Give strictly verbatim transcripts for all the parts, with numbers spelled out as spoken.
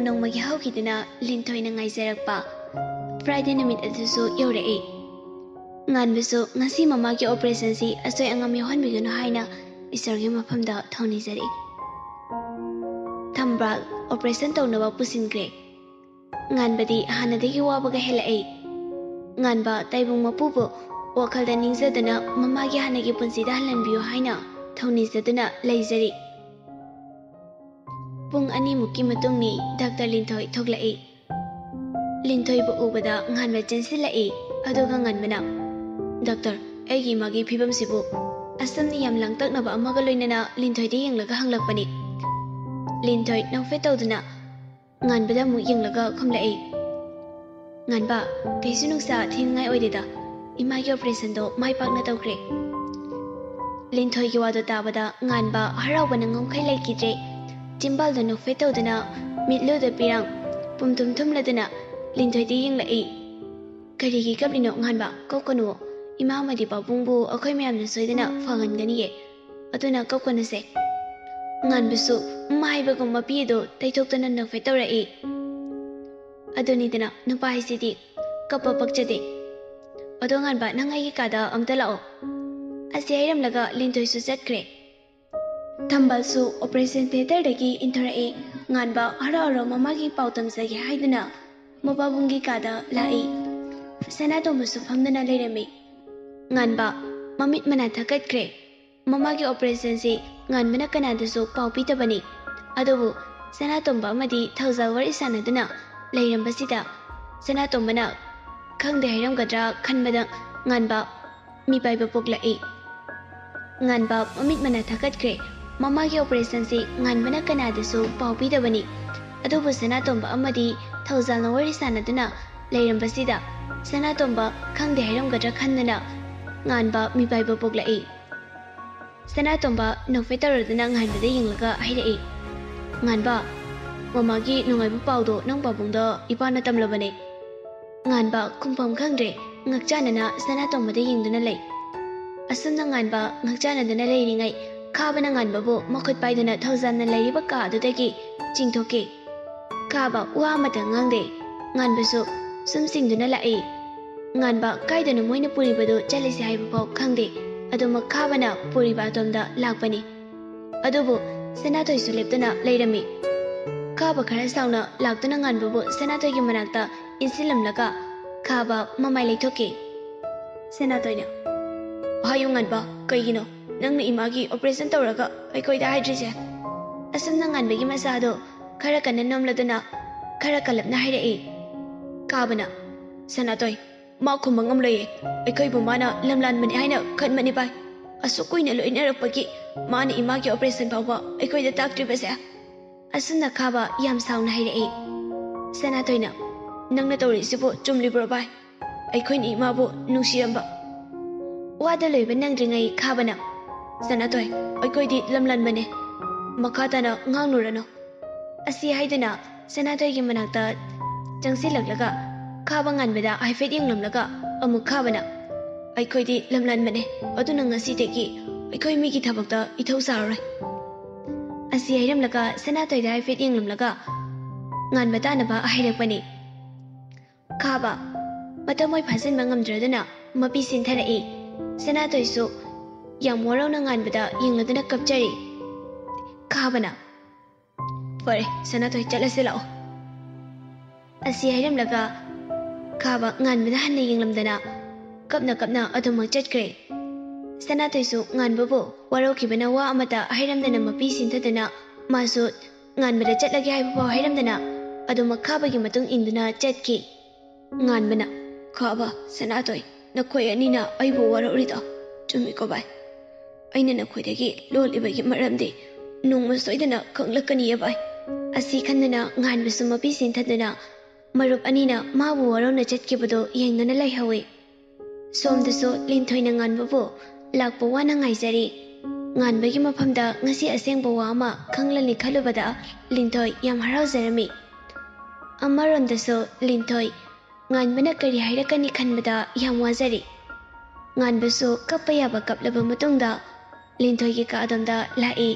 ꯅꯣꯡꯃꯒꯤ ꯍꯧꯈꯤꯗꯨꯅ ꯂꯤꯟꯊꯣꯏꯅ ꯉꯥꯏꯖꯔꯛꯄ Friday ꯅꯨꯃꯤꯠ ꯑꯗꯨꯁꯨ ꯌꯧꯔꯛꯏ꯫ ꯉꯥꯟꯕꯁꯨ ꯉꯁꯤ ꯃꯃꯥꯒꯤ operationꯁꯤ ꯑꯁꯣꯏ ꯑꯉꯥꯝ ꯌꯥꯎꯍꯟꯕꯤꯒꯅꯨ ꯍꯥꯏꯅ ꯏꯁꯣꯔꯒꯤ ꯃꯐꯝꯗ ꯊꯧꯅꯤꯖꯔꯤ꯫ ꯊꯝꯕꯥꯜ operation ꯇꯧꯅꯕ ꯄꯨꯁꯤꯟꯈ꯭ꯔꯦ꯫ ꯉꯥꯟꯕꯗꯤ ꯍꯥꯟꯅꯗꯒꯤ ꯋꯥꯕꯒ ꯍꯦꯜꯂꯛꯏ꯫ ꯉꯥꯟꯕ ꯇꯥꯏꯕꯪ ꯃꯄꯨꯕꯨ ꯋꯥꯈꯜꯗ ꯅꯤꯡꯖꯗꯨꯅ ꯃꯃꯥꯒꯤ ꯍꯥꯟꯅꯒꯤ ꯄꯨꯟꯁꯤꯗ ꯍꯜꯍꯟꯕꯤꯌꯨ ꯍꯥꯏꯅ ꯊꯧꯅꯤꯖꯗꯨꯅ ꯂꯩꯖꯔꯤ꯫ ꯄꯨꯡ ꯑꯅꯤꯃꯨꯛꯀꯤ ꯃꯇꯨꯡꯅꯤ ꯗꯥꯛꯇꯔ ꯂꯤꯟꯊꯣꯏ ꯊꯣꯛꯂꯛꯏ꯫ ꯂꯤꯟꯊꯣꯏꯕꯨ ꯎꯕꯗ ꯉꯥꯟꯕ ꯆꯦꯟꯁꯤꯜꯂꯛꯏ꯫ ꯑꯗꯨꯒ ꯉꯥꯟꯕꯅ, "ꯗꯥꯛꯇꯔ, ꯑꯩꯒꯤ ꯏꯃꯥꯒꯤ ꯐꯤꯕꯝꯁꯤꯕꯨ?" ꯑꯁꯨꯝꯅ ꯌꯥꯝ ꯂꯥꯡꯇꯛꯅꯕ ꯑꯃꯒ ꯂꯣꯏꯅꯅ ꯂꯤꯟꯊꯣꯏꯗ ꯌꯦꯡꯂꯒ ꯍꯪꯂꯛꯄꯅꯤ꯫ ꯂꯤꯟꯊꯣꯏ ꯅꯣꯛꯐꯦꯠ ꯇꯧꯗꯨꯅ ꯉꯥꯟꯕꯗ ꯑꯃꯨꯛ ꯌꯦꯡꯂꯒ ꯈꯨꯝꯂꯛꯏ, "ꯉꯥꯟꯕ, ꯀꯩꯁꯨ ꯅꯨꯡꯁꯥ ꯊꯤꯅꯤꯡꯉꯥꯏ ꯑꯣꯏꯗꯦꯗ, ꯏꯃꯥꯒꯤ operationꯗꯣ ꯃꯥꯏ ꯄꯥꯛꯅ ꯇꯧꯈ꯭ꯔꯦ꯫" ꯂꯤꯟꯊꯣꯏꯒꯤ ꯋꯥꯗꯣ ꯇꯥꯕꯗ ꯉꯥꯟꯕ ꯍꯔꯥꯎꯕꯅ ꯉꯝꯈꯩ ꯂꯩꯈꯤꯗ꯭ꯔꯦ꯫ ꯆꯤꯝꯕꯥꯜꯗ ꯅꯣꯛꯐꯦꯠ ꯇꯧꯗꯨꯅ ꯃꯤꯠꯂꯨꯗ ꯄꯤꯔꯥꯡ ꯄꯨꯝꯊꯨꯝ ꯊꯨꯝꯂꯗꯨꯅ ꯂꯤꯟꯊꯣꯏꯗ ꯌꯦꯡꯂꯛꯏ꯫ "ꯀꯔꯤꯒꯤ ꯀꯞꯂꯤꯅꯣ ꯉꯥꯟꯕ? ꯀꯞꯀꯅꯨ꯫ ꯏꯃꯥ ꯑꯃꯗꯤ ꯄꯥꯕꯨꯡꯕꯨ ꯑꯩꯈꯣꯏ ꯃꯌꯥꯝꯅ ꯁꯣꯏꯗꯅ ꯐꯍꯟꯒꯅꯤꯌꯦ꯫ ꯑꯗꯨꯅ ꯀꯞꯀꯅꯨꯁꯦ꯫" ꯉꯥꯟꯕꯁꯨ ꯃꯥꯏꯕꯒꯨꯝ ꯃꯄꯤ ꯑꯗꯨ ꯇꯩꯊꯣꯛꯇꯨꯅ ꯅꯣꯛꯐꯦꯠ ꯇꯧꯔꯛꯏ꯫ ꯑꯗꯨꯅꯤꯗꯅ ꯅꯨꯄꯥ ꯍꯥꯏꯁꯤꯗꯤ ꯀꯞꯄ ꯄꯛꯆꯗꯦ꯫ "ꯑꯗꯣ ꯉꯥꯟꯕ, ꯅꯪ ꯑꯩꯒꯤ ꯀꯥꯗ ꯑꯝꯇ ꯂꯥꯛꯑꯣ꯫" ꯑꯁꯤ ꯍꯥꯏꯔꯝꯂꯒ ꯂꯤꯟꯊꯣꯏꯁꯨ ꯆꯠꯈ꯭ꯔꯦ꯫ ꯊꯝꯕꯥꯜꯁꯨ operation theatreꯗꯒꯤ ꯏꯟꯊꯣꯔꯛꯏ꯫ ꯉꯥꯟꯕ ꯍꯔꯥꯎ ꯍꯔꯥꯎ ꯃꯃꯥꯒꯤ ꯄꯥꯎ ꯇꯝꯖꯒꯦ ꯍꯥꯏꯗꯨꯅ ꯃꯄꯥꯕꯨꯡꯒꯤ ꯀꯥꯗ ꯂꯥꯛꯏ꯫ ꯁꯅꯥꯇꯣꯝꯕꯁꯨ ꯐꯝꯗꯨꯅ ꯂꯩꯔꯝꯃꯤ꯫ ꯉꯥꯟꯕ ꯃꯃꯤꯠ ꯃꯅꯥ ꯊꯛꯀꯠꯈ꯭ꯔꯦ꯫ ꯃꯃꯥꯒꯤ operationꯁꯤ ꯉꯥꯟꯕꯅ ꯀꯅꯥꯗꯁꯨ ꯄꯥꯎ ꯄꯤꯗꯕꯅꯤ꯫ ꯑꯗꯨꯕꯨ ꯁꯅꯥꯇꯣꯝꯕ ꯑꯃꯗꯤ ꯊꯧꯖꯥꯜ ꯋꯥꯔꯤ ꯁꯥꯟꯅꯗꯨꯅ ꯂꯩꯔꯝꯕꯁꯤꯗ ꯁꯅꯥꯇꯣꯝꯕꯅ ꯈꯪꯗꯦ ꯍꯥꯏꯔꯝꯒꯗ꯭ꯔꯥ ꯈꯟꯕꯗ ꯉꯥꯟꯕ ꯃꯤꯄꯥꯏꯕ ꯄꯣꯛꯂꯛꯏ꯫ ꯉꯥꯟꯕ ꯃꯃꯤꯠ ꯃꯅꯥ ꯊꯛꯀꯠꯈ꯭ꯔꯦ꯫ ꯃꯃꯥꯒꯤ operationꯁꯤ ꯉꯥꯟꯕꯅ ꯀꯅꯥꯗꯁꯨ ꯄꯥꯎ ꯄꯤꯗꯕꯅꯤ꯫ ꯑꯗꯨꯕꯨ ꯁꯅꯥꯇꯣꯝꯕ ꯑꯃꯗꯤ ꯊꯧꯖꯥꯜꯅ ꯋꯥꯔꯤ ꯁꯥꯟꯅꯗꯨꯅ ꯂꯩꯔꯝꯕꯁꯤꯗ ꯁꯅꯥꯇꯣꯝꯕ ꯈꯪꯗꯦ ꯍꯥꯏꯔꯝꯒꯗ꯭ꯔꯥ ꯈꯟꯗꯨꯅ ꯉꯥꯟꯕ ꯃꯤꯄꯥꯏꯕ ꯄꯣꯛꯂꯛꯏ꯫ ꯁꯅꯥꯇꯣꯝꯕ ꯅꯣꯛꯐꯦꯠ ꯇꯧꯔꯗꯨꯅ ꯉꯥꯟꯕꯗ ꯌꯦꯡꯂꯒ ꯍꯥꯏꯔꯛꯏ, "ꯉꯥꯟꯕ, ꯃꯃꯥꯒꯤ ꯅꯨꯡꯉꯥꯏꯕ ꯄꯥꯎꯗꯣ ꯅꯪ ꯄꯥꯕꯨꯡꯗ ꯏꯄꯥꯅ ꯇꯝꯂꯕꯅꯦ꯫" ꯉꯥꯟꯕ ꯈꯨꯝꯐꯝ ꯈꯪꯗ꯭ꯔꯦ꯫ ꯉꯛꯆꯥꯟꯅꯅ ꯁꯅꯥꯇꯣꯝꯕꯗ ꯌꯦꯡꯗꯨꯅ ꯂꯩ꯫ ꯑꯁꯨꯝꯅ ꯉꯥꯟꯕ ꯉꯛꯆꯥꯟꯅꯗꯨꯅ ꯂꯩꯔꯤꯉꯩ ꯈꯥꯕꯅ ꯉꯥꯟꯕꯕꯨ ꯃꯈꯨꯠ ꯄꯥꯏꯗꯨꯅ ꯊꯧꯖꯥꯜꯅ ꯂꯩꯔꯤꯕ ꯀꯥ ꯑꯗꯨꯗꯒꯤ ꯆꯤꯡꯊꯣꯛꯈꯤ꯫ ꯈꯥꯕ ꯋꯥ ꯑꯃꯇ ꯉꯥꯡꯗꯦ꯫ ꯉꯥꯟꯕꯁꯨ ꯁꯨꯝ ꯆꯤꯡꯗꯨꯅ ꯂꯥꯛꯏ꯫ ꯉꯥꯟꯕ ꯀꯥꯏꯗꯅꯣ ꯃꯣꯏꯅ ꯄꯨꯔꯤꯕꯗꯨ ꯆꯠꯂꯤꯁꯦ ꯍꯥꯏꯕ ꯐꯥꯎ ꯈꯪꯗꯦ꯫ ꯑꯗꯨꯃꯛ ꯈꯥꯕꯅ ꯄꯨꯔꯤꯕ ꯑꯗꯣꯝꯗ ꯂꯥꯛꯄꯅꯤ꯫ ꯑꯗꯨꯕꯨ ꯁꯅꯥꯊꯣꯏꯁꯨ ꯂꯦꯞꯇꯨꯅ ꯂꯩꯔꯝꯃꯤ꯫ ꯈꯥꯕ ꯈꯔ ꯁꯥꯎꯅ ꯂꯥꯛꯇꯨꯅ ꯉꯥꯟꯕꯕꯨ ꯁꯅꯥꯊꯣꯏꯒꯤ ꯃꯅꯥꯛꯇ ꯏꯟꯁꯤꯜꯂꯝꯂꯒ ꯈꯥꯕ ꯃꯃꯥꯏ ꯂꯩꯊꯣꯛꯈꯤ꯫ ꯁꯅꯥꯊꯣꯏꯅ, "ꯍꯥꯏꯌꯨ ꯉꯥꯟꯕ, ꯀꯩꯒꯤꯅꯣ ꯅꯪꯅ ꯏꯃꯥꯒꯤ operation ꯇꯧꯔꯒ ꯑꯩꯈꯣꯏꯗ ꯍꯥꯏꯗ꯭ꯔꯤꯁꯦ?" ꯑꯁꯨꯝꯅ ꯉꯥꯟꯕꯒꯤ ꯃꯁꯥꯗꯣ ꯈꯔ ꯀꯟꯅ ꯅꯣꯝꯂꯗꯨꯅ ꯈꯔ ꯀꯜꯂꯞꯅ ꯍꯥꯏꯔꯛꯏ꯫ ꯈꯥꯕꯅ, "ꯁꯅꯥꯊꯣꯏ, ꯃꯥ ꯈꯨꯝꯕ ꯉꯝꯂꯣꯏꯌꯦ꯫ ꯑꯩꯈꯣꯏꯕꯨ ꯃꯥꯅ ꯂꯝꯂꯥꯟꯕꯅꯤ ꯍꯥꯏꯅ ꯈꯟꯕꯅꯤ ꯚꯥꯏ꯫ ꯑꯁꯨꯛ ꯀꯨꯏꯅ ꯂꯣꯏꯅꯔꯛꯄꯒꯤ ꯃꯥꯅ ꯏꯃꯥꯒꯤ operation ꯐꯥꯎꯕ ꯑꯩꯈꯣꯏꯗ ꯇꯥꯛꯇ꯭ꯔꯤꯕꯁꯦ?" ꯑꯁꯨꯝꯅ ꯈꯥꯕ ꯌꯥꯝ ꯁꯥꯎꯅ ꯍꯥꯏꯔꯛꯏ꯫ ꯁꯅꯥꯊꯣꯏꯅ, "ꯅꯪꯅ ꯇꯧꯔꯤꯁꯤꯕꯨ ꯆꯨꯝꯂꯤꯕ꯭ꯔꯣ ꯚꯥꯏ? ꯑꯩꯈꯣꯏꯅ ꯏꯃꯥꯕꯨ ꯅꯨꯡꯁꯤꯔꯝꯕ?" ꯋꯥꯗ ꯂꯣꯏꯕ ꯅꯪꯗ꯭ꯔꯤꯉꯩ ꯈꯥꯕꯅ, "ꯁꯅꯥꯊꯣꯏ, ꯑꯩꯈꯣꯏꯗꯤ ꯂꯝꯂꯥꯟꯕꯅꯦ꯫ ꯃꯈꯥ ꯇꯥꯅ ꯉꯥꯡꯂꯨꯔꯅꯨ" ꯑꯁꯤ ꯍꯥꯏꯗꯨꯅ ꯁꯅꯥꯊꯣꯏꯒꯤ ꯃꯅꯥꯛꯇ ꯆꯪꯁꯤꯜꯂꯛꯂꯒ ꯈꯥꯕ ꯉꯥꯟꯕꯗ ꯍꯥꯏꯐꯦꯠ ꯌꯦꯡꯂꯝꯂꯒ ꯑꯃꯨꯛ ꯈꯥꯕꯅ, "ꯑꯩꯈꯣꯏꯗꯤ ꯂꯝꯂꯥꯟꯕꯅꯦ, ꯑꯗꯨꯅ ꯉꯁꯤꯗꯒꯤ ꯑꯩꯈꯣꯏ ꯃꯤꯒꯤ ꯊꯕꯛꯇ ꯏꯊꯧ ꯁꯥꯔꯔꯣꯏ" ꯑꯁꯤ ꯍꯥꯏꯔꯝꯂꯒ ꯁꯅꯥꯊꯣꯏꯗ ꯍꯥꯏꯐꯦꯠ ꯌꯦꯡꯂꯝꯂꯒ ꯉꯥꯟꯕ ꯇꯥꯅꯕ ꯍꯥꯏꯔꯛꯄꯅꯤ꯫ ꯈꯥꯕ ꯃꯇꯝ ꯃꯣꯏ ꯐꯥꯖꯤꯟꯕ ꯉꯝꯗ꯭ꯔꯗꯨꯅ ꯃꯄꯤ ꯁꯤꯟꯊꯔꯛꯏ꯫ ꯁꯅꯥꯊꯣꯏꯁꯨ ꯌꯥꯝ ꯋꯥꯔꯧꯅ ꯉꯥꯟꯕꯗ ꯌꯦꯡꯂꯗꯨꯅ ꯀꯞꯆꯔꯤ꯫ ꯈꯥꯕꯅ, "ꯐꯔꯦ ꯁꯅꯥꯊꯣꯏ, ꯆꯠꯂꯁꯤ ꯂꯥꯛꯑꯣ" ꯑꯁꯤ ꯍꯥꯏꯔꯝꯂꯒ ꯈꯥꯕ ꯉꯥꯟꯕꯗ ꯍꯟꯅ ꯌꯦꯡꯂꯝꯗꯅ ꯀꯞꯅ ꯀꯞꯅ ꯑꯗꯨꯃꯛ ꯆꯠꯈ꯭ꯔꯦ꯫ ꯁꯅꯥꯊꯣꯏꯁꯨ ꯉꯥꯟꯕꯕꯨ ꯋꯥꯔꯧꯈꯤꯕꯅ ꯋꯥ ꯑꯃꯇ ꯍꯥꯏꯔꯝꯗꯅ ꯃꯄꯤ ꯁꯤꯟꯊꯗꯨꯅ ꯃꯥꯁꯨ ꯉꯥꯟꯕꯗ ꯆꯠꯂꯒꯦ ꯍꯥꯏꯕ ꯐꯥꯎ ꯍꯥꯏꯔꯝꯗꯅ ꯑꯗꯨꯃꯛ ꯈꯥꯕꯒꯤ ꯃꯇꯨꯡ ꯏꯟꯗꯨꯅ ꯆꯠꯈꯤ꯫ ꯉꯥꯟꯕꯅ, "ꯈꯥꯕ, ꯁꯅꯥꯊꯣꯏ, ꯅꯈꯣꯏ ꯑꯅꯤꯅ ꯑꯩꯕꯨ ꯋꯥꯔꯧꯔꯤꯗꯣ ꯆꯨꯝꯃꯤꯀꯣ ꯚꯥꯏ? ꯑꯩꯅ ꯅꯈꯣꯏꯗꯒꯤ ꯂꯣꯜꯂꯤꯕꯒꯤ ꯃꯔꯝꯗꯤ ꯅꯣꯡꯃ ꯁꯣꯏꯗꯅ ꯈꯪꯂꯛꯀꯅꯤꯌꯦ ꯚꯥꯏ" ꯑꯁꯤ ꯈꯟꯗꯨꯅ ꯉꯥꯟꯕꯁꯨ ꯃꯄꯤ ꯁꯤꯟꯊꯗꯨꯅ ꯃꯔꯨꯞ ꯑꯅꯤꯅ ꯃꯥꯕꯨ ꯋꯥꯔꯧꯅ ꯆꯠꯈꯤꯕꯗꯨ ꯌꯦꯡꯗꯨꯅ ꯂꯩꯍꯧꯏ꯫ ꯁꯣꯝꯗꯁꯨ ꯂꯤꯟꯊꯣꯏꯅ ꯉꯥꯟꯕꯕꯨ ꯂꯥꯛꯄ ꯋꯥꯅ ꯉꯥꯏꯖꯔꯤ꯫ ꯉꯥꯟꯕꯒꯤ ꯃꯐꯝꯗ ꯉꯁꯤ ꯑꯁꯦꯡꯕ ꯋꯥ ꯑꯃ ꯈꯪꯂꯅꯤ ꯈꯜꯂꯨꯕꯗ ꯂꯤꯟꯊꯣꯏ ꯌꯥꯝ ꯍꯔꯥꯎꯖꯔꯝꯃꯤ꯫ ꯑꯃꯔꯣꯝꯗꯁꯨ ꯂꯤꯟꯊꯣꯏ ꯉꯥꯟꯕꯅ ꯀꯔꯤ ꯍꯥꯏꯔꯛꯀꯅꯤ ꯈꯟꯕꯗ ꯌꯥꯝ ꯋꯥꯖꯔꯤ꯫ ꯉꯥꯟꯕꯁꯨ ꯀꯞꯄ ꯌꯥꯕ ꯀꯞꯂꯕ ꯃꯇꯨꯡꯗ ꯂꯤꯟꯊꯣꯏꯒꯤ ꯀꯥ ꯑꯗꯣꯝꯗ ꯂꯥꯛꯏ꯫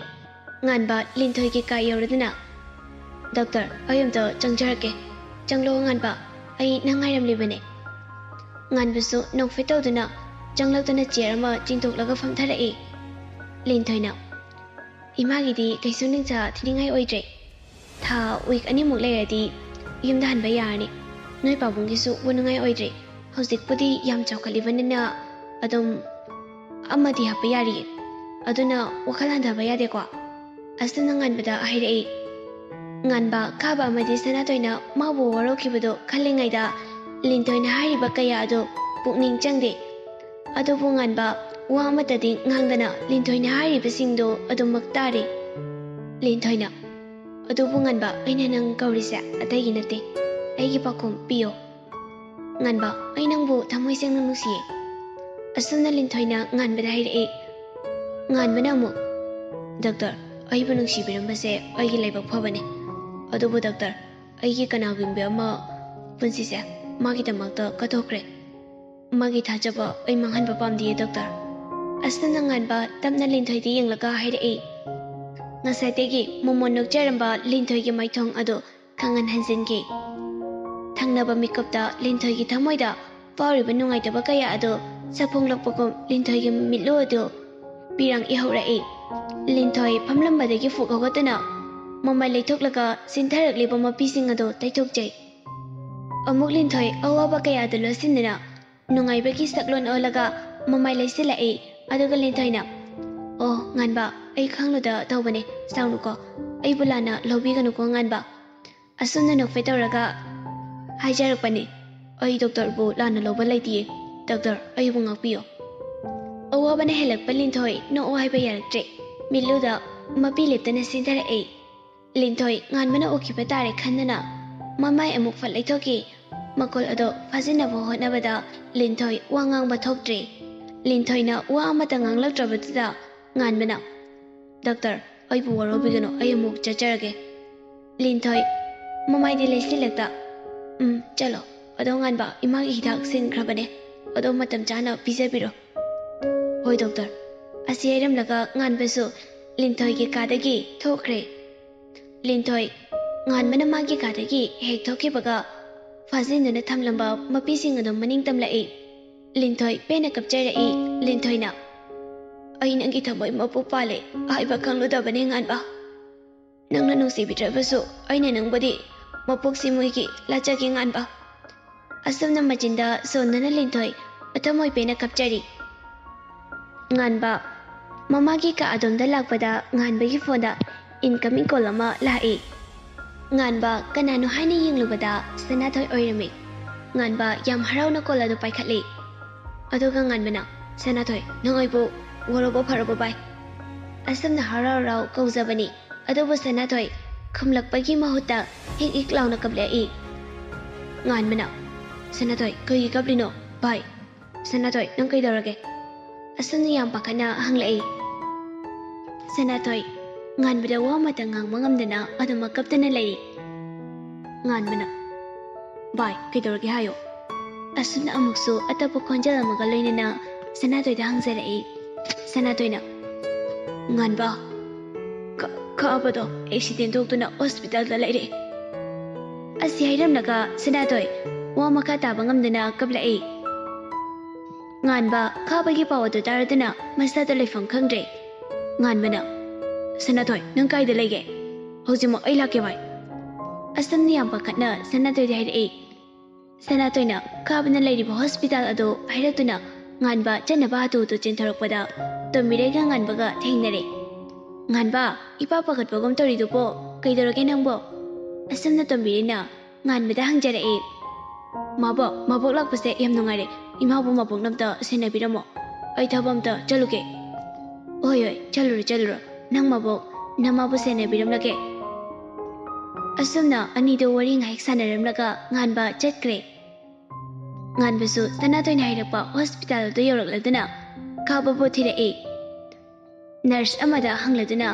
ꯉꯥꯟꯕ ꯂꯤꯟꯊꯣꯏꯒꯤ ꯀꯥ ꯌꯧꯔꯗꯨꯅ, "ꯗꯣꯛꯇꯔ, ꯑꯩ ꯑꯝꯇ ꯆꯪꯖꯔꯛꯀꯦ꯫ ꯆꯪꯂꯛꯑꯣ ꯉꯥꯟꯕ, ꯑꯩ ꯅꯪ ꯉꯥꯏꯔꯝꯂꯤꯕꯅꯦ꯫" ꯉꯥꯟꯕꯁꯨ ꯅꯣꯛꯐꯦꯠ ꯇꯧꯗꯨꯅ ꯆꯪꯂꯛꯇꯨꯅ ꯆꯤꯌꯔ ꯑꯃ ꯆꯤꯡꯊꯣꯛꯂꯒ ꯐꯝꯊꯔꯛꯏ꯫ ꯂꯤꯟꯊꯣꯏꯅ, "ꯏꯃꯥꯒꯤꯗꯤ ꯀꯩꯁꯨ ꯅꯤꯡꯁꯥ ꯊꯤꯅꯤꯡꯉꯥꯏ ꯑꯣꯏꯗ꯭ꯔꯦ꯫ ꯊꯥ ꯋꯤꯛ ꯑꯅꯤꯃꯨꯛ ꯂꯩꯔꯗꯤ ꯌꯨꯝꯗ ꯍꯟꯕ ꯌꯥꯔꯅꯤ꯫ ꯅꯣꯏ ꯄꯥꯕꯨꯡꯒꯤꯁꯨ ꯋꯥꯅꯤꯡꯉꯥꯏ ꯑꯣꯏꯗ꯭ꯔꯦ꯫ ꯍꯧꯖꯤꯛꯄꯨꯗꯤ ꯌꯥꯝ ꯆꯥꯎꯈꯠꯂꯤꯕꯅꯤꯅ ꯑꯗꯨꯝ ꯑꯃꯗꯤ ꯍꯥꯞꯄ ꯌꯥꯔꯤꯌꯦ꯫ ꯑꯗꯨꯅ ꯋꯥꯈꯜ ꯍꯟꯊꯕ ꯌꯥꯗꯦꯀꯣ?" ꯑꯁꯨꯝꯅ ꯉꯥꯟꯕꯗ ꯍꯥꯏꯔꯛꯏ꯫ ꯉꯥꯟꯕ, ꯀꯥꯕ ꯑꯃꯗꯤ ꯁꯅꯥꯇꯣꯏꯅ ꯃꯥꯕꯨ ꯋꯥꯔꯧꯈꯤꯕꯗꯨ ꯈꯜꯂꯤꯉꯩꯗ ꯂꯤꯟꯊꯣꯏꯅ ꯍꯥꯏꯔꯤꯕ ꯀꯌꯥ ꯑꯗꯨ ꯄꯨꯛꯅꯤꯡ ꯆꯪꯗꯦ꯫ ꯑꯗꯨꯕꯨ ꯉꯥꯟꯕ ꯋꯥ ꯑꯃꯠꯇꯗꯤ ꯉꯥꯡꯗꯅ ꯂꯤꯟꯊꯣꯏꯅ ꯍꯥꯏꯔꯤꯕꯁꯤꯡꯗꯨ ꯑꯗꯨꯃꯛ ꯇꯥꯔꯤ꯫ ꯂꯤꯟꯊꯣꯏꯅ, "ꯑꯗꯨꯕꯨ ꯉꯥꯟꯕ, ꯑꯩꯅ ꯅꯪ ꯀꯧꯔꯤꯁꯦ ꯑꯇꯩꯒꯤ ꯅꯠꯇꯦ, ꯑꯩꯒꯤ ꯄꯥꯎꯈꯨꯝ ꯄꯤꯌꯣ꯫" ꯉꯥꯟꯕ, "ꯑꯩ ꯅꯪꯕꯨ ꯊꯃꯣꯏ ꯁꯦꯡꯅ ꯅꯨꯡꯁꯤꯌꯦ꯫" ꯑꯁꯨꯝꯅ ꯂꯤꯟꯊꯣꯏꯅ ꯉꯥꯟꯕꯗ ꯍꯥꯏꯔꯛꯏ꯫ ꯉꯥꯟꯕꯅ ꯑꯃꯨꯛ, "ꯗꯣꯛꯇꯔ, ꯑꯩꯕꯨ ꯅꯨꯡꯁꯤꯕꯤꯔꯝꯕꯁꯦ ꯑꯩꯒꯤ ꯂꯥꯏꯕꯛ ꯐꯕꯅꯦ꯫ ꯑꯗꯨꯕꯨ ꯗꯣꯛꯇꯔ, ꯑꯩꯒꯤ ꯀꯅꯥꯒꯨꯝꯕꯤ ꯑꯃ ꯄꯨꯟꯁꯤꯁꯦ ꯃꯥꯒꯤꯗꯃꯛꯇ ꯀꯠꯊꯣꯛꯈ꯭ꯔꯦ꯫ ꯃꯥꯒꯤ ꯊꯥꯖꯕ ꯑꯩ ꯃꯥꯡꯍꯟꯕ ꯄꯥꯝꯗꯤꯌꯦ ꯗꯣꯛꯇꯔ꯫" ꯑꯁꯨꯝꯅ ꯉꯥꯟꯕ ꯇꯞꯅ ꯂꯤꯟꯊꯣꯏꯗ ꯌꯦꯡꯂꯒ ꯍꯥꯏꯔꯛꯏ꯫ ꯉꯁꯥꯏꯗꯒꯤ ꯃꯣꯃꯣꯟ ꯅꯣꯛꯆꯔꯝꯕ ꯂꯤꯟꯊꯣꯏꯒꯤ ꯃꯥꯏꯊꯣꯡ ꯑꯗꯨ ꯈꯪꯍꯟ ꯍꯟꯖꯤꯟꯈꯤ꯫ ꯊꯪꯅꯕ ꯃꯤꯀꯨꯞꯇ ꯂꯤꯟꯊꯣꯏꯒꯤ ꯊꯃꯣꯏꯗ ꯐꯥꯎꯔꯤꯕ ꯅꯨꯡꯉꯥꯏꯇꯕ ꯀꯌꯥ ꯑꯗꯨ ꯁꯛꯐꯣꯡꯂꯛꯄꯒꯨꯝ ꯂꯤꯟꯊꯣꯏꯒꯤ ꯃꯤꯠꯂꯨ ꯑꯗꯨ ꯄꯤꯔꯥꯡ ꯏꯍꯧꯔꯛꯏ꯫ ꯂꯤꯟꯊꯣꯏ ꯐꯝꯂꯝꯕꯗꯒꯤ ꯐꯨꯛ ꯍꯧꯒꯠꯇꯨꯅ ꯃꯃꯥꯏ ꯂꯩꯊꯣꯛꯂꯒ ꯆꯤꯟꯊꯔꯛꯂꯤꯕ ꯃꯄꯤꯁꯤꯡ ꯑꯗꯨ ꯇꯩꯊꯣꯛꯆꯩ꯫ ꯑꯃꯨꯛ ꯂꯤꯟꯊꯣꯏ ꯑꯋꯥꯕ ꯀꯌꯥꯗꯨ ꯂꯣꯠꯁꯤꯟꯗꯨꯅ ꯅꯨꯡꯉꯥꯏꯕꯒꯤ ꯁꯛꯂꯣꯟ ꯑꯣꯜꯂꯒ ꯃꯃꯥꯏ ꯂꯩꯁꯤꯜꯂꯛꯏ꯫ ꯑꯗꯨꯒ ꯂꯤꯟꯊꯣꯏꯅ, "ꯑꯣ, ꯉꯥꯟꯕ, ꯑꯩ ꯈꯪꯂꯨꯗ ꯇꯧꯕꯅꯦ, ꯁꯥꯎꯅꯨꯀꯣ꯫ ꯑꯩꯕꯨ ꯂꯥꯟꯅ ꯂꯧꯕꯤꯒꯅꯨꯀꯣ, ꯉꯥꯟꯕ꯫" ꯑꯁꯨꯝꯅ ꯅꯣꯛꯐꯦꯠ ꯇꯧꯔꯒ ꯍꯥꯏꯖꯔꯛꯄꯅꯤ, "ꯑꯩ ꯗꯣꯛꯇꯔꯕꯨ ꯂꯥꯟꯅ ꯂꯧꯕ ꯂꯩꯇꯤꯌꯦ꯫ ꯗꯣꯛꯇꯔ, ꯑꯩꯕꯨ ꯉꯥꯛꯄꯤꯌꯨ꯫" ꯑꯋꯥꯕꯅ ꯍꯦꯜꯂꯛꯄ ꯂꯤꯟꯊꯣꯏ ꯅꯣꯛꯑꯣ ꯍꯥꯏꯕ ꯌꯥꯔꯛꯇ꯭ꯔꯦ꯫ ꯃꯤꯠꯂꯨꯗ ꯃꯄꯤ ꯂꯦꯞꯇꯅ ꯆꯤꯟꯊꯔꯛꯏ꯫ ꯂꯤꯟꯊꯣꯏ ꯉꯥꯟꯕꯅ ꯎꯈꯤꯕ ꯇꯥꯔꯦ ꯈꯟꯗꯨꯅ ꯃꯃꯥꯏ ꯑꯃꯨꯛ ꯐꯠ ꯂꯩꯊꯣꯛꯈꯤ꯫ ꯃꯈꯣꯜ ꯑꯗꯣ ꯐꯥꯖꯤꯟꯅꯕ ꯍꯣꯠꯅꯕꯗ ꯂꯤꯟꯊꯣꯏ ꯋꯥ ꯉꯥꯡꯕ ꯊꯣꯛꯇ꯭ꯔꯦ꯫ ꯂꯤꯟꯊꯣꯏꯅ ꯋꯥ ꯑꯃꯠꯇ ꯉꯥꯡꯂꯛꯇ꯭ꯔꯕꯗꯨꯗ ꯉꯥꯟꯕꯅ, "ꯗꯣꯛꯇꯔ, ꯑꯩꯕꯨ ꯋꯥꯔꯧꯕꯤꯒꯅꯨ, ꯑꯩ ꯑꯃꯨꯛ ꯆꯠꯆꯔꯒꯦ꯫" ꯂꯤꯟꯊꯣꯏ ꯃꯃꯥꯏꯗꯤ ꯂꯩꯁꯤꯜꯂꯛꯇ, "ꯎꯝ, ꯆꯠꯂꯣ꯫ ꯑꯗꯣ ꯉꯥꯟꯕ, ꯏꯃꯥꯒꯤ ꯍꯤꯗꯥꯛ ꯁꯤꯟꯈ꯭ꯔꯕꯅꯦ, ꯑꯗꯣ ꯃꯇꯝ ꯆꯥꯅ ꯄꯤꯖꯕꯤꯔꯣ꯫" "ꯍꯣꯏ ꯗꯣꯛꯇꯔ꯫" ꯑꯁꯤ ꯍꯥꯏꯔꯝꯂꯒ ꯉꯥꯟꯕꯁꯨ ꯂꯤꯟꯊꯣꯏꯒꯤ ꯀꯥꯗꯒꯤ ꯊꯣꯛꯈ꯭ꯔꯦ꯫ ꯂꯤꯟꯊꯣꯏ ꯉꯥꯟꯕꯅ ꯃꯥꯒꯤ ꯀꯥꯗꯒꯤ ꯍꯦꯛ ꯊꯣꯛꯈꯤꯕꯒ ꯐꯥꯖꯤꯟꯗꯨꯅ ꯊꯝꯂꯝꯕ ꯃꯄꯤꯁꯤꯡ ꯑꯗꯨ ꯃꯅꯤꯡ ꯇꯝꯂꯛꯏ꯫ ꯂꯤꯟꯊꯣꯏ ꯄꯦꯟꯅ ꯀꯞꯆꯔꯛꯏ꯫ ꯂꯤꯟꯊꯣꯏꯅ, "ꯑꯩ ꯅꯪꯒꯤ ꯊꯃꯣꯏ ꯃꯄꯨ ꯄꯥꯜꯂꯦ ꯍꯥꯏꯕ ꯈꯪꯂꯨꯗꯕꯅꯤ ꯉꯥꯟꯕ꯫ ꯅꯪꯅ ꯅꯨꯡꯁꯤꯕꯤꯗ꯭ꯔꯕꯁꯨ ꯑꯩꯅ ꯅꯪꯕꯨꯗꯤ ꯃꯄꯣꯛ ꯁꯤꯃꯣꯏꯒꯤ ꯂꯥꯆꯒꯦ ꯉꯥꯟꯕ"꯫ ꯑꯁꯨꯝꯅ ꯃꯆꯤꯟꯗ ꯁꯣꯟꯗꯨꯅ ꯂꯤꯟꯊꯣꯏ ꯃꯊꯃꯣꯏ ꯄꯦꯟꯅ ꯀꯞꯆꯔꯤ꯫ ꯉꯥꯟꯕ ꯃꯃꯥꯒꯤ ꯀꯥ ꯑꯗꯣꯝꯗ ꯂꯥꯛꯄꯗ ꯉꯥꯟꯕꯒꯤ ꯐꯣꯟꯗ incoming call ꯑꯃ ꯂꯥꯛꯏ꯫ ꯉꯥꯟꯕ ꯀꯅꯥꯅꯣ ꯍꯥꯏꯅ ꯌꯦꯡꯂꯨꯕꯗ ꯁꯅꯥꯊꯣꯏ ꯑꯣꯏꯔꯝꯃꯤ꯫ ꯉꯥꯟꯕ ꯌꯥꯝ ꯍꯔꯥꯎꯅ call ꯑꯗꯨ ꯄꯥꯏꯈꯠꯂꯤ꯫ ꯑꯗꯨꯒ ꯉꯥꯟꯕꯅ, "ꯁꯅꯥꯊꯣꯏ, ꯅꯪ ꯑꯩꯕꯨ ꯋꯥꯔꯧꯕ ꯐꯔꯕꯣ ꯚꯥꯏ?" ꯑꯁꯨꯝꯅ ꯍꯔꯥꯎ ꯍꯔꯥꯎ ꯀꯧꯖꯕꯅꯤ꯫ ꯑꯗꯨꯕꯨ ꯁꯅꯥꯊꯣꯏ ꯈꯨꯝꯂꯛꯄꯒꯤ ꯃꯍꯨꯠꯇ ꯍꯤꯛ ꯍꯤꯛ ꯂꯥꯎꯅ ꯀꯞꯂꯛꯏ꯫ ꯉꯥꯟꯕꯅ, "ꯁꯅꯥꯊꯣꯏ, ꯀꯩꯒꯤ ꯀꯞꯂꯤꯅꯣ? ꯚꯥꯏ, ꯁꯅꯥꯊꯣꯏ, ꯅꯪ ꯀꯩꯗꯧꯔꯒꯦ?" ꯑꯁꯨꯝꯅ ꯌꯥꯝ ꯄꯥꯈꯠꯅ ꯍꯪꯂꯛꯏ꯫ ꯁꯅꯥꯊꯣꯏ ꯉꯥꯟꯕꯗ ꯋꯥ ꯑꯃꯇ ꯉꯥꯡꯕ ꯉꯝꯗꯅ ꯑꯗꯨꯃꯛ ꯀꯞꯇꯅ ꯂꯩꯔꯤ꯫ ꯉꯥꯟꯕꯅ, "ꯚꯥꯏ, ꯀꯩꯗꯧꯔꯒꯦ ꯍꯥꯏꯌꯣ?" ꯑꯁꯨꯝꯅ ꯑꯃꯨꯛꯁꯨ ꯑꯇꯞꯄ ꯈꯣꯟꯖꯦꯜ ꯑꯃꯒ ꯂꯣꯏꯅꯅ ꯁꯅꯥꯊꯣꯏꯗ ꯍꯪꯖꯔꯛꯏ꯫ ꯁꯅꯥꯊꯣꯏꯅ, "ꯉꯥꯟꯕ, ꯈ-, ꯈꯥꯕꯗꯣ accident ꯊꯣꯛꯇꯨꯅ ꯍꯣꯁꯄꯤꯇꯥꯜꯗ ꯂꯩꯔꯦ"꯫ ꯑꯁꯤ ꯍꯥꯏꯔꯝꯂꯒ ꯁꯅꯥꯊꯣꯏ ꯋꯥ ꯃꯈꯥ ꯇꯥꯕ ꯉꯝꯗꯅ ꯀꯞꯂꯛꯏ꯫ ꯉꯥꯟꯕ ꯈꯥꯕꯒꯤ ꯄꯥꯎ ꯑꯗꯨ ꯇꯥꯔꯗꯨꯅ ꯃꯁꯥꯗ ꯂꯩꯐꯝ ꯈꯪꯗ꯭ꯔꯦ꯫ ꯉꯥꯟꯕꯅ, "ꯁꯅꯥꯊꯣꯏ, ꯅꯪ ꯀꯥꯏꯗ ꯂꯩꯒꯦ? ꯍꯧꯖꯤꯛꯃꯛ ꯑꯩ ꯂꯥꯛꯀꯦ ꯚꯥꯏ"꯫ ꯑꯁꯨꯝꯅ ꯌꯥꯝ ꯄꯥꯈꯠꯅ ꯁꯅꯥꯊꯣꯏꯗ ꯍꯥꯏꯔꯛꯏ꯫ ꯁꯅꯥꯊꯣꯏꯅ ꯈꯥꯕꯅ ꯂꯩꯔꯤꯕ ꯍꯣꯁꯄꯤꯇꯥꯜ ꯑꯗꯨ ꯍꯥꯏꯔꯛꯇꯨꯅ ꯉꯥꯟꯕ ꯆꯠꯅꯕ ꯍꯥꯊꯨ ꯍꯥꯊꯨ ꯆꯦꯟꯊꯣꯔꯛꯄꯗ ꯇꯣꯝꯕꯤꯔꯩꯒ ꯉꯥꯟꯕꯒ ꯊꯦꯡꯅꯔꯦ꯫ "ꯉꯥꯟꯕ, ꯏꯄꯥ ꯄꯥꯈꯠꯄꯒꯨꯝ ꯇꯧꯔꯤꯗꯨꯕꯣ? ꯀꯩꯗꯧꯔꯒꯦ ꯅꯪꯕꯣ?" ꯑꯁꯨꯝꯅ ꯇꯣꯝꯕꯤꯔꯩꯅ ꯉꯥꯟꯕꯗ ꯍꯪꯖꯔꯛꯏ꯫ "ꯃꯥꯕꯣꯛ, ꯃꯥꯕꯣꯛ ꯂꯥꯛꯄꯁꯦ ꯌꯥꯝ ꯅꯨꯡꯉꯥꯏꯔꯦ꯫ ꯏꯃꯥꯕꯨ ꯃꯥꯕꯣꯛꯅ ꯑꯝꯇ ꯁꯦꯟꯅꯕꯤꯔꯝꯃꯣ꯫ ꯑꯩ ꯊꯕꯛ ꯑꯝꯇ ꯆꯠꯂꯨꯒꯦ"꯫ "ꯍꯣꯏ, ꯍꯣꯏ, ꯆꯠꯂꯨꯔꯣ, ꯆꯠꯂꯨꯔꯣ꯫ ꯅꯪ ꯃꯥꯕꯣꯛ, ꯅꯃꯥꯕꯨ ꯁꯦꯟꯅꯕꯤꯔꯝꯂꯒꯦ"꯫ ꯑꯁꯨꯝꯅ ꯑꯅꯤꯗꯨ ꯋꯥꯔꯤ ꯉꯥꯏꯍꯥꯛ ꯁꯥꯟꯅꯔꯝꯂꯒ ꯉꯥꯟꯕ ꯆꯠꯈ꯭ꯔꯦ꯫ ꯉꯥꯟꯕꯁꯨ ꯁꯅꯥꯊꯣꯏꯅ ꯍꯥꯏꯔꯛꯄ ꯍꯣꯁꯄꯤꯇꯥꯜ ꯑꯗꯨ ꯌꯧꯔꯛꯂꯗꯨꯅ ꯈꯥꯕꯕꯨ ꯊꯤꯔꯛꯏ꯫ ꯅꯔꯁ ꯑꯃꯗ ꯍꯪꯂꯗꯨꯅ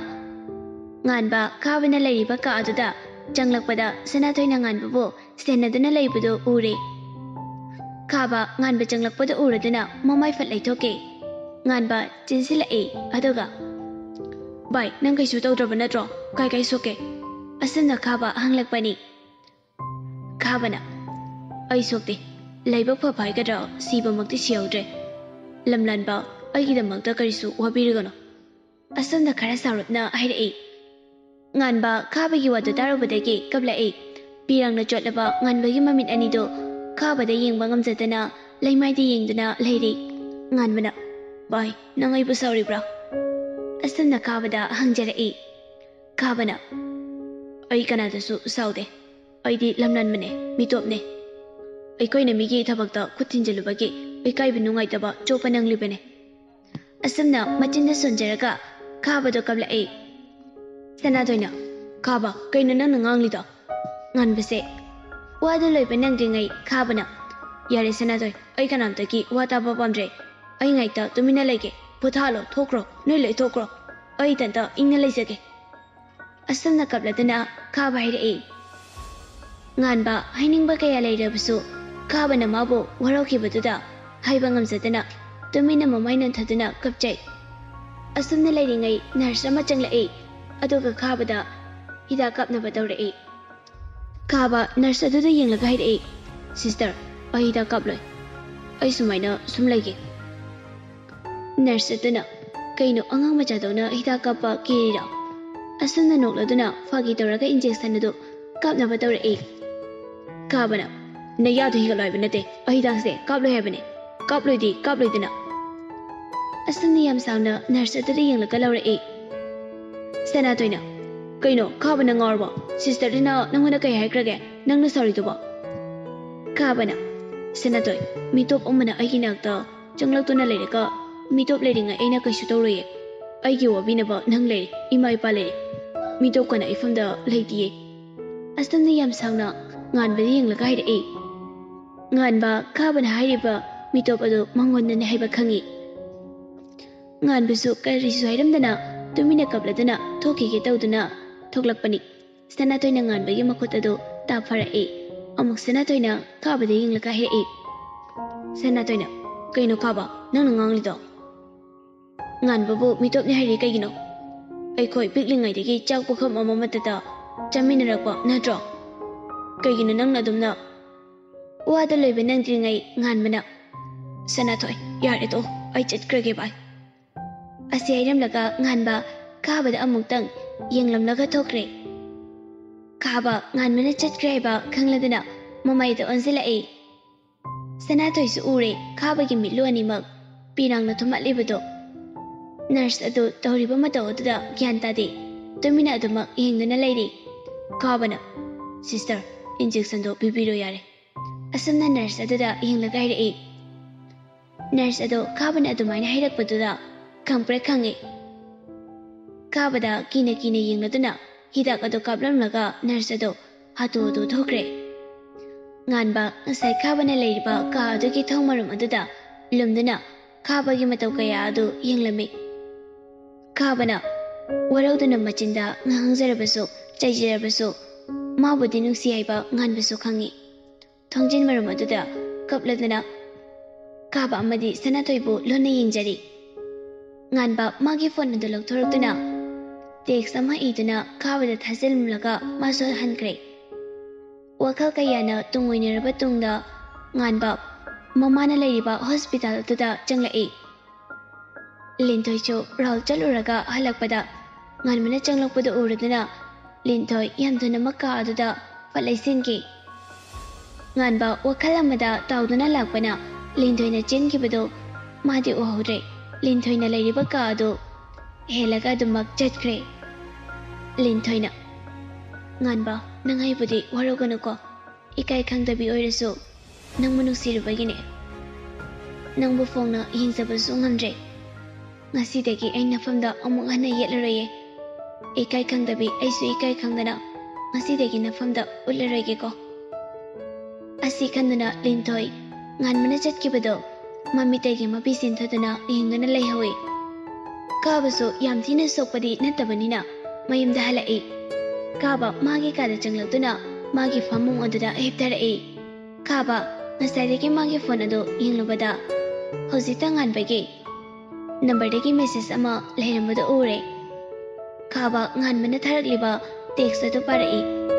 ꯉꯥꯟꯕ ꯈꯥꯕꯅ ꯂꯩꯔꯤꯕ ꯀꯥ ꯑꯗꯨꯗ ꯆꯪꯂꯛꯄꯗ ꯁꯅꯥꯊꯣꯏꯅ ꯉꯥꯟꯕꯕꯨ ꯁꯦꯟꯅꯗꯨꯅ ꯂꯩꯕꯗꯨ ꯎꯔꯦ꯫ ꯈꯥꯕ ꯉꯥꯟꯕ ꯆꯪꯂꯛꯄꯗꯨ ꯎꯔꯗꯨꯅ ꯃꯃꯥꯏ ꯐꯠ ꯂꯩꯊꯣꯛꯀꯦ꯫ ꯉꯥꯟꯕ ꯆꯦꯟꯁꯤꯜꯂꯛꯏ꯫ ꯑꯗꯨꯒ, "ꯚꯥꯏ, ꯅꯪ ꯀꯩꯁꯨ ꯇꯧꯗ꯭ꯔꯕ ꯅꯠꯇ꯭ꯔꯣ? ꯀꯥꯏ ꯀꯥꯏ ꯁꯣꯛꯀꯦ?" ꯑꯁꯨꯝꯅ ꯈꯥꯕ ꯍꯪꯂꯛꯄꯅꯤ꯫ ꯈꯥꯕꯅ, "ꯑꯩ ꯁꯣꯛꯇꯦ, ꯂꯥꯏꯕꯛ ꯐꯕ ꯍꯥꯏꯒꯗ꯭ꯔꯥ, ꯁꯤꯕꯃꯛꯇꯤ ꯁꯤꯍꯧꯗ꯭ꯔꯦ꯫ ꯂꯝꯂꯥꯟꯕ, ꯑꯩꯒꯤꯗꯃꯛꯇ ꯀꯔꯤꯁꯨ ꯋꯥꯕꯤꯔꯨꯒꯅꯨ"꯫ ꯑꯁꯨꯝꯅ ꯈꯔ ꯁꯥꯎꯔꯞꯅ ꯍꯥꯏꯔꯛꯏ꯫ ꯉꯥꯟꯕ ꯈꯥꯕꯒꯤ ꯋꯥꯗꯨ ꯇꯥꯔꯨꯕꯗꯒꯤ ꯀꯞꯂꯛꯏ꯫ ꯄꯤꯔꯪꯅ ꯆꯣꯠꯂꯕ ꯉꯥꯟꯕꯒꯤ ꯃꯃꯤꯠ ꯑꯅꯤꯗꯨ ꯈꯥꯕꯗ ꯌꯦꯡꯕ ꯉꯝꯖꯗꯅ ꯂꯩꯃꯥꯏꯗ ꯌꯦꯡꯗꯨꯅ ꯂꯩꯔꯤ꯫ ꯉꯥꯟꯕꯅ, "ꯚꯥꯏ, ꯅꯪ ꯑꯩꯕꯨ ꯁꯥꯎꯔꯤꯕ꯭ꯔꯥ?" ꯑꯁꯨꯝꯅ ꯈꯥꯕꯗ ꯍꯪꯖꯔꯛꯏ꯫ ꯈꯥꯕꯅ, "ꯑꯩ ꯀꯅꯥꯗꯁꯨ ꯁꯥꯎꯗꯦ꯫ ꯑꯩꯗꯤ ꯂꯝꯂꯥꯟꯕꯅꯦ, ꯃꯤꯇꯣꯞꯅꯦ꯫ ꯑꯩꯈꯣꯏꯅ ꯃꯤꯒꯤ ꯊꯕꯛꯇ ꯈꯨꯠ ꯊꯤꯟꯖꯤꯜꯂꯨꯕꯒꯤ ꯏꯀꯥꯏꯕ ꯅꯨꯡꯉꯥꯏꯇꯕ ꯆꯣꯞꯄ ꯅꯪꯂꯤꯕꯅꯦ"꯫ ꯑꯁꯨꯝꯅ ꯃꯆꯤꯟꯗ ꯁꯣꯟꯖꯔꯒ ꯈꯥꯕꯗꯣ ꯀꯞꯂꯛꯏ꯫ ꯁꯅꯥꯇꯣꯏꯅ, "ꯈꯥꯕ, ꯀꯩꯅꯣ ꯅꯪꯅ ꯉꯥꯡꯂꯤꯗꯣ?" ꯉꯥꯟꯕꯁꯦ ꯋꯥꯗꯨ ꯂꯣꯏꯕ ꯅꯪꯗ꯭ꯔꯤꯉꯩ ꯈꯥꯕꯅ, "ꯌꯥꯔꯦ ꯁꯅꯥꯇꯣꯏ, ꯑꯩ ꯀꯅꯥꯝꯇꯒꯤ ꯋꯥ ꯇꯥꯕ ꯄꯥꯝꯗ꯭ꯔꯦ꯫ ꯑꯩ ꯉꯥꯏꯇ ꯇꯨꯃꯤꯟꯅ ꯂꯩꯒꯦ꯫ ꯄꯣꯊꯥꯍꯜꯂꯣ, ꯊꯣꯛꯈ꯭ꯔꯣ, ꯅꯣꯏ ꯂꯣꯏ ꯊꯣꯛꯈ꯭ꯔꯣ꯫ ꯑꯩ ꯏꯊꯟꯇ ꯏꯪꯅ ꯂꯩꯖꯒꯦ"꯫ ꯑꯁꯨꯝꯅ ꯀꯞꯂꯗꯨꯅ ꯈꯥꯕ ꯍꯥꯏꯔꯛꯏ꯫ ꯉꯥꯟꯕ ꯍꯥꯏꯅꯤꯡꯕ ꯀꯌꯥ ꯂꯩꯔꯕꯁꯨ ꯈꯥꯕꯅ ꯃꯥꯕꯨ ꯋꯥꯔꯧꯈꯤꯕꯗꯨꯗ ꯍꯥꯏꯕ ꯉꯝꯖꯗꯅ ꯇꯨꯃꯤꯟꯅ ꯃꯃꯥꯏ ꯅꯣꯟꯊꯗꯨꯅ ꯀꯞꯆꯩ꯫ ꯑꯁꯨꯝꯅ ꯂꯩꯔꯤꯉꯩ ꯅꯔꯁ ꯑꯃ ꯆꯪꯂꯛꯏ꯫ ꯑꯗꯨꯒ ꯈꯥꯕꯗ ꯍꯤꯗꯥꯛ ꯀꯥꯞꯅꯕ ꯇꯧꯔꯛꯏ꯫ ꯈꯥꯕ ꯅꯔꯁ ꯑꯗꯨꯗ ꯌꯦꯡꯂꯒ ꯍꯥꯏꯔꯛꯏ, "ꯁꯤꯁꯇꯔ, ꯑꯩ ꯍꯤꯗꯥꯛ ꯀꯥꯞꯂꯣꯏ꯫ ꯑꯩ ꯁꯨꯃꯥꯏꯅ ꯁꯨꯝ ꯂꯩꯒꯦ"꯫ ꯅꯔꯁ ꯑꯗꯨꯅ, "ꯀꯩꯅꯣ ꯑꯉꯥꯡ ꯃꯆꯥꯗꯧꯅ ꯍꯤꯗꯥꯛ ꯀꯥꯞꯄ ꯀꯤꯔꯤꯔꯣ?" ꯑꯁꯨꯝꯅ ꯅꯣꯛꯂꯗꯨꯅ ꯐꯥꯒꯤ ꯇꯧꯔꯒ ꯏꯟꯖꯦꯛꯁꯟ ꯑꯗꯨ ꯀꯥꯞꯅꯕ ꯇꯧꯔꯛꯏ꯫ ꯈꯥꯕꯅ, "ꯅꯌꯥꯗꯨ ꯍꯤꯒꯠꯂꯣ ꯍꯥꯏꯕ ꯅꯠꯇꯦ, ꯑꯩ ꯍꯤꯗꯥꯛꯁꯦ ꯀꯥꯞꯂꯣꯏ ꯍꯥꯏꯕꯅꯦ꯫ ꯀꯥꯞꯂꯣꯏꯗꯤ ꯀꯥꯞꯂꯣꯏꯗꯅ"꯫ ꯑꯁꯨꯝꯅ ꯌꯥꯝ ꯁꯥꯎꯅ ꯅꯔꯁ ꯑꯗꯨꯗ ꯌꯦꯡꯂꯒ ꯂꯧꯔꯛꯏ꯫ ꯁꯅꯥꯇꯣꯏꯅ, "ꯀꯩꯅꯣ ꯈꯥꯕ, ꯅꯪ ꯉꯥꯎꯔꯕꯣ? ꯁꯤꯁꯇꯔꯗꯨꯅ ꯅꯪꯉꯣꯟꯗ ꯀꯩ ꯍꯥꯏꯈ꯭ꯔꯒꯦ, ꯅꯪꯅ ꯁꯥꯎꯔꯤꯗꯨꯕꯣ?" ꯈꯥꯕꯅ, "ꯁꯅꯥꯇꯣꯏ, ꯃꯤꯇꯣꯞ ꯑꯃꯅ ꯑꯩꯒꯤ ꯅꯥꯛꯇ ꯆꯪꯂꯛꯇꯨꯅ ꯂꯩꯔꯒ ꯃꯤꯇꯣꯞ ꯂꯩꯔꯤꯉꯩ ꯑꯩꯅ ꯀꯩꯁꯨ ꯇꯧꯔꯣꯏꯌꯦ꯫ ꯑꯩꯒꯤ ꯋꯥꯕꯤꯅꯕ ꯅꯪ ꯂꯩꯔꯦ, ꯏꯃꯥ ꯏꯄꯥ ꯂꯩꯔꯦ꯫ ꯃꯤꯇꯣꯞ ꯀꯅꯥ ꯏꯐꯝꯗ ꯂꯩꯇꯤꯌꯦ"꯫ ꯑꯁꯨꯝꯅ ꯌꯥꯝ ꯁꯥꯎꯅ ꯉꯥꯟꯕꯗ ꯌꯦꯡꯂꯒ ꯍꯥꯏꯔꯛꯏ꯫ ꯉꯥꯟꯕ ꯈꯥꯕꯅ ꯍꯥꯏꯔꯤꯕ ꯃꯤꯇꯣꯞ ꯑꯗꯨ ꯃꯉꯣꯟꯗꯅꯤ ꯍꯥꯏꯕ ꯈꯪꯏ꯫ ꯉꯥꯟꯕꯁꯨ ꯀꯔꯤꯁꯨ ꯍꯥꯏꯔꯝꯗꯅ ꯇꯨꯃꯤꯟꯅ ꯀꯞꯂꯗꯨꯅ ꯊꯣꯛꯈꯤꯒꯦ ꯇꯧꯗꯨꯅ ꯊꯣꯛꯂꯛꯄꯅꯤ꯫ ꯁꯅꯥꯇꯣꯏꯅ ꯉꯥꯟꯕꯒꯤ ꯃꯈꯨꯠ ꯑꯗꯨ ꯇꯥꯞ ꯐꯥꯔꯛꯏ꯫ ꯑꯃꯨꯛ ꯁꯅꯥꯇꯣꯏꯅ ꯈꯥꯕꯗ ꯌꯦꯡꯂꯒ ꯍꯥꯏꯔꯛꯏ꯫ ꯁꯅꯥꯇꯣꯏꯅ, "ꯀꯩꯅꯣ ꯈꯥꯕ, ꯅꯪꯅ ꯉꯥꯡꯂꯤꯗꯣ? ꯉꯥꯟꯕꯕꯨ ꯃꯤꯇꯣꯞꯅꯤ ꯍꯥꯏꯔꯤ ꯀꯩꯒꯤꯅꯣ? ꯑꯩꯈꯣꯏ ꯄꯤꯛꯂꯤꯉꯩꯗꯒꯤ ꯆꯥꯛ ꯄꯨꯈꯝ ꯑꯃꯃꯠꯇꯗ ꯆꯥꯃꯤꯟꯅꯔꯛꯄ ꯅꯠꯇ꯭ꯔꯣ? ꯀꯩꯒꯤꯅꯣ ꯅꯪꯅ ꯑꯗꯨꯝꯅ? ꯋꯥꯗꯣ ꯂꯣꯏꯕ ꯅꯪꯗ꯭ꯔꯤꯉꯩ ꯉꯥꯟꯕꯅ, "ꯁꯅꯥꯊꯣꯏ, ꯌꯥꯔꯦ ꯇꯣ, ꯑꯩ ꯆꯠꯈ꯭ꯔꯒꯦ ꯚꯥꯏ"꯫ ꯑꯁꯤ ꯍꯥꯏꯔꯝꯂꯒ ꯉꯥꯟꯕ ꯀꯥꯕꯗ ꯑꯃꯨꯛꯇꯪ ꯌꯦꯡꯂꯝꯂꯒ ꯊꯣꯛꯈ꯭ꯔꯦ꯫ ꯀꯥꯕ ꯉꯥꯟꯕꯅ ꯆꯠꯈ꯭ꯔꯦ ꯍꯥꯏꯕ ꯈꯪꯂꯗꯨꯅ ꯃꯃꯥꯏꯗ ꯑꯣꯟꯁꯤꯜꯂꯛꯏ꯫ ꯁꯅꯥꯊꯣꯏꯁꯨ ꯎꯔꯦ ꯀꯥꯕꯒꯤ ꯃꯤꯠꯂꯨ ꯑꯅꯤꯃꯛ ꯄꯤꯔꯥꯡꯅ ꯊꯨꯝꯍꯠꯂꯤꯕꯗꯣ꯫ ꯅꯔꯁ ꯑꯗꯨ ꯇꯧꯔꯤꯕ ꯃꯇꯧ ꯑꯗꯨꯗ ꯒ꯭ꯌꯥꯟ ꯇꯥꯗꯦ, ꯇꯨꯃꯤꯟꯅ ꯑꯗꯨꯃꯛ ꯌꯦꯡꯗꯨꯅ ꯂꯩꯔꯤ꯫ ꯀꯥꯕꯅ, "ꯁꯤꯁꯇꯔ, ꯏꯟꯖꯦꯛꯁꯟꯗꯣ ꯄꯤꯕꯤꯔꯣ ꯌꯥꯔꯦ"꯫ ꯑꯁꯨꯝꯅ ꯅꯔꯁ ꯑꯗꯨꯗ ꯌꯦꯡꯂꯒ ꯍꯥꯏꯔꯛꯏ꯫ ꯅꯔꯁ ꯑꯗꯣ ꯀꯥꯕꯅ ꯑꯗꯨꯃꯥꯏꯅ ꯍꯥꯏꯔꯛꯄꯗꯨꯗ ꯈꯪꯄ꯭ꯔꯦꯛ ꯈꯪꯉꯦ꯫ ꯀꯥꯕꯗ ꯀꯤꯅ ꯀꯤꯅ ꯌꯦꯡꯂꯗꯨꯅ ꯍꯤꯗꯥꯛ ꯑꯗꯨ ꯀꯥꯞꯂꯝꯂꯒ ꯅꯔꯁ ꯑꯗꯣ ꯍꯥꯊꯨ ꯍꯥꯊꯨ ꯊꯣꯛꯈ꯭ꯔꯦ꯫ ꯉꯥꯟꯕ ꯉꯁꯥꯏ ꯀꯥꯕꯅ ꯂꯩꯔꯤꯕ ꯀꯥ ꯑꯗꯨꯒꯤ ꯊꯣꯡ ꯃꯔꯨꯝ ꯑꯗꯨꯗ ꯂꯨꯝꯗꯨꯅ ꯀꯥꯕꯒꯤ ꯃꯇꯧ ꯀꯌꯥ ꯑꯗꯨ ꯌꯦꯡꯂꯝꯃꯤ꯫ ꯀꯥꯕꯅ ꯋꯥꯔꯧꯗꯨꯅ ꯃꯆꯤꯟꯗ ꯉꯥꯡꯖꯔꯕꯁꯨ, ꯆꯩꯖꯔꯕꯁꯨ, ꯃꯥꯕꯨꯗꯤ ꯅꯨꯡꯁꯤ ꯍꯥꯏꯕ ꯉꯥꯟꯕꯁꯨ ꯈꯪꯉꯤ꯫ ꯊꯣꯡꯖꯤꯟ ꯃꯔꯨꯝ ꯑꯗꯨꯗ ꯀꯞꯂꯗꯨꯅ ꯀꯥꯕ ꯑꯃꯗꯤ ꯁꯅꯥꯊꯣꯏꯕꯨ ꯂꯣꯟꯅ ꯌꯦꯡꯖꯔꯤ꯫ ꯉꯥꯟꯕ ꯃꯥꯒꯤ ꯐꯣꯟ ꯑꯗꯨ ꯂꯧꯊꯣꯔꯛꯇꯨꯅ ꯇꯦꯛꯁ ꯑꯃ ꯏꯗꯨꯅ ꯀꯥꯕꯗ ꯊꯥꯖꯤꯜꯂꯝꯂꯒ ꯃꯥꯁꯨ ꯍꯟꯈ꯭ꯔꯦ꯫ ꯋꯥꯈꯜ ꯀꯌꯥꯅ ꯇꯨꯡ ꯑꯣꯏꯅꯔꯕ ꯇꯨꯡꯗ ꯉꯥꯟꯕ ꯃꯃꯥꯅ ꯂꯩꯔꯤꯕ ꯍꯣꯁꯄꯤꯇꯥꯜ ꯑꯗꯨꯗ ꯆꯪꯂꯛꯏ꯫ ꯂꯤꯟꯊꯣꯏꯁꯨ ꯔꯥꯎꯜ ꯆꯠꯂꯨꯔꯒ ꯍꯜꯂꯛꯄꯗ ꯉꯥꯟꯕꯅ ꯆꯪꯂꯛꯄꯗꯨ ꯎꯔꯗꯨꯅ ꯂꯤꯟꯊꯣꯏ ꯌꯥꯝ ꯊꯨꯅꯃꯛ ꯀꯥ ꯑꯗꯨꯗ ꯐꯠ ꯂꯩꯁꯤꯟꯈꯤ꯫ ꯉꯥꯟꯕ ꯋꯥꯈꯜ ꯑꯃꯗ ꯇꯥꯎꯗꯨꯅ ꯂꯥꯛꯄꯅ ꯂꯤꯟꯊꯣꯏꯅ ꯆꯦꯟꯈꯤꯕꯗꯨ ꯃꯥꯗꯤ ꯎꯍꯧꯗ꯭ꯔꯦ꯫ ꯂꯤꯟꯊꯣꯏꯅ ꯂꯩꯔꯤꯕ ꯀꯥ ꯑꯗꯨ ꯍꯦꯜꯂꯒ ꯑꯗꯨꯃꯛ ꯆꯠꯈ꯭ꯔꯦ꯫ ꯂꯤꯟꯊꯣꯏꯅ, "ꯉꯥꯟꯕ, ꯅꯪ ꯑꯩꯕꯨꯗꯤ ꯋꯥꯔꯧꯒꯅꯨꯀꯣ꯫ ꯏꯀꯥꯏ ꯈꯪꯗꯕꯤ ꯑꯣꯏꯔꯁꯨ ꯅꯪꯕꯨ ꯅꯨꯡꯁꯤꯔꯨꯕꯒꯤꯅꯦ꯫ ꯅꯪꯕꯨ ꯐꯣꯡꯅ ꯌꯦꯡꯖꯕꯁꯨ ꯉꯝꯗ꯭ꯔꯦ꯫ ꯉꯁꯤꯗꯒꯤ ꯑꯩ ꯅꯐꯝꯗ ꯑꯃꯨꯛ ꯍꯟꯅ ꯌꯦꯠꯂꯔꯣꯏꯌꯦ꯫ ꯏꯀꯥꯏ ꯈꯪꯗꯕꯤ ꯑꯩꯁꯨ ꯏꯀꯥꯏ ꯈꯪꯗꯅ ꯉꯁꯤꯗꯒꯤ ꯅꯐꯝꯗ ꯎꯠꯂꯔꯣꯏꯒꯦꯀꯣ"꯫ ꯑꯁꯤ ꯈꯟꯗꯨꯅ ꯂꯤꯟꯊꯣꯏ ꯉꯥꯟꯕꯅ ꯆꯠꯈꯤꯕꯗꯣ ꯃꯃꯤꯠꯇꯒꯤ ꯃꯄꯤ ꯆꯤꯟꯊꯗꯨꯅ ꯌꯦꯡꯗꯨꯅ ꯂꯩꯍꯧꯏ꯫ ꯀꯥꯕꯁꯨ ꯌꯥꯝ ꯊꯤꯅ ꯁꯣꯛꯄꯗꯤ ꯅꯠꯇꯕꯅꯤꯅ ꯃꯌꯨꯝꯗ ꯍꯜꯂꯛꯏ꯫ ꯀꯥꯕ ꯃꯥꯒꯤ ꯀꯥꯗ ꯆꯪꯂꯛꯇꯨꯅ ꯃꯥꯒꯤ ꯐꯃꯨꯡ ꯑꯗꯨꯗ ꯍꯤꯞꯊꯔꯛꯏ꯫ ꯀꯥꯕ ꯉꯁꯥꯏꯗꯒꯤ ꯃꯥꯒꯤ ꯐꯣꯟ ꯑꯗꯨ ꯌꯦꯡꯂꯨꯕꯗ ꯍꯧꯖꯤꯛꯇ ꯉꯥꯟꯕꯒꯤ ꯅꯝꯕꯔꯗꯒꯤ ꯃꯦꯁꯦꯖ ꯑꯃ ꯂꯩꯔꯝꯕꯗꯨ ꯎꯔꯦ꯫ ꯀꯥꯕ ꯉꯥꯟꯕꯅ ꯊꯥꯔꯛꯂꯤꯕ ꯇꯦꯛꯁ ꯑꯗꯨ ꯄꯥꯔꯛꯏ꯫